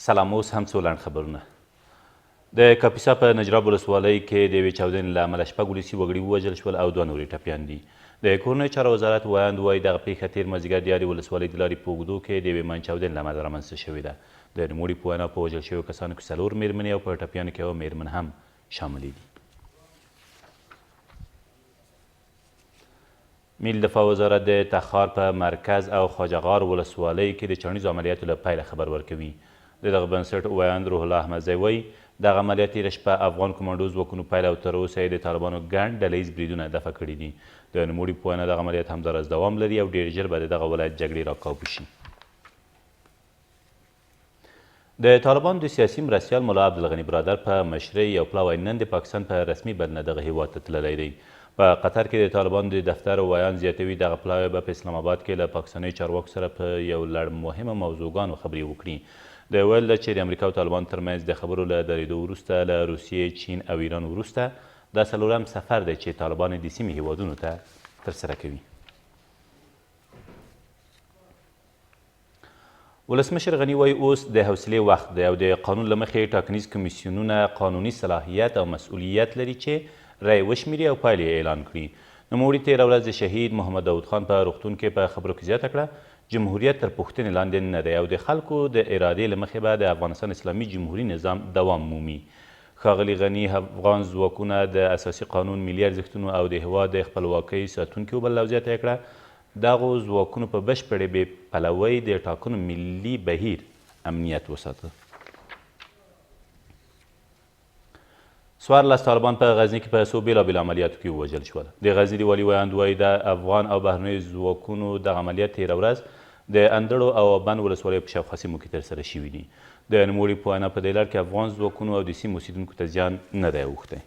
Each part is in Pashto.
سلام، اوس هم څو لنډ خبرونه. د کاپیسا په نجراب ولسوالۍ کې د یوې چاودنې له امله شپږ ولسي وګړي ووژل شول او دوه نور یې ټپیان دي. د کورنیو چارو وزارت ویاند وایي، دغه پېښه تېر مازدیګر د یادې ولسوالۍ د لارې په اوږدو کې د یوې ماین چاودنې له امله رامنځته شوې ده. د نوموړي په وینا، په وژل شویو کسانو کې څلور مېرمنې او په ټپیانو کې یوه مېرمن هم شاملې دي. ملي دفاع وزارت د تخار په مرکز او خواجه غار ولسوالۍ کې د چاڼیزو عملیاتو له پیله خبر ورکوي. د دغه بنسټ ویاند روح الله احمدزی وایي، دغه عملیات تېره شپه افغان کومانډو ځواکونو پیل او تر اوسه یې د طالبانو ګڼ ډله ییز بریدونه دفع کړي دي. د نوموړي په وینا، دغه عملیات همداراز دوام لري او ډېر ژر به د دغه ولایت جګړې راکابو شي. د طالبانو د سیاسي مرستیال ملا عبدالغني برادر په مشرۍ یو پلاوی نن د پاکستان په رسمي بلنه دغه هیواد ته تللی دی. په قطر کې د طالبانو د دفتر ویاند زیاتوي، دغه پلاوی به په اسلام اباد کې له پاکستانیو چارواکو سره په یو لړ مهمو موضوعګانو خبرې وکړي. د ویل ده چې د امریکا او طالبانو ترمنځ د خبرو له درېدو وروسته له روسیې، چین او ایران وروسته دا څلورم سفر دی چې طالبان یې د سیمې هیوادونو ته ترسره کوي. ولسمشر غني وايي، اوس د حوصلې وخت دی او د قانون له مخې ټاکنیز کمیسیونونه قانوني صلاحیت او مسؤلیت لري چې رأیې وشمېري او پایلې یې اعلان کړي. نوموړي تېره ورځ د شهید محمد داود خان په روغتون کې په خبرو کې زیاته کړه، جمهوریت تر پوښتنې لاندې نه دی او د خلکو د ارادې له مخې به د افغانستان اسلامي جمهوري نظام دوام مومي. ښاغلي غني افغان ځواکونه د اساسي قانون، ملي ارزښتونو او د هېواد د خپلواکۍ ساتونکي وبلل او زیاته یې کړه، دغو ځواکونو په بشپړې بې پلوۍ د ټاکنو ملي بهیر امنیت وساته. 14 طالبان په غزني کې په څو بېلابېلو عملیاتو کې ووژل شول. د غزني د والي ویاند وایي، د افغان او بهرنیو ځواکونو دغه عملیات تېره ورځ د اندړو او بند ولسوالیو په شاوخوا سیمو کې ترسره شوي دي. د نوموړي په وینا، په دې لړ کې افغان ځواکونو او د سیمې اوسېدونکو ته زیان نه دی اوښتی.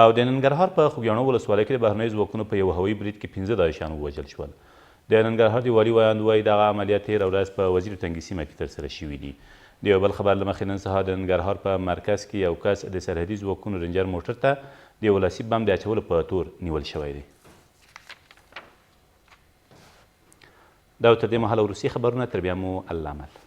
او د ننګرهار په خوږیاڼو ولسوالۍ کې د بهرنیو ځواکونو په یو هوایي برید کې پنځه داعشیان ووژل شول. د ننګرهار د والي ویاند وایي، دغه عملیات تېره ورځ په وزیر تنګي سیمه کې ترسره شوي دي. د یو بل خبر له مخې، نن سهار د ننګرهار په مرکز کې یو کس د سرحدي ځواکونو رینجر موټر ته د یو لاسي بم د اچولو په تور نیول شوی دی. دا و تر دې مهاله وروستي خبرونه، تر بیا مو الله مل.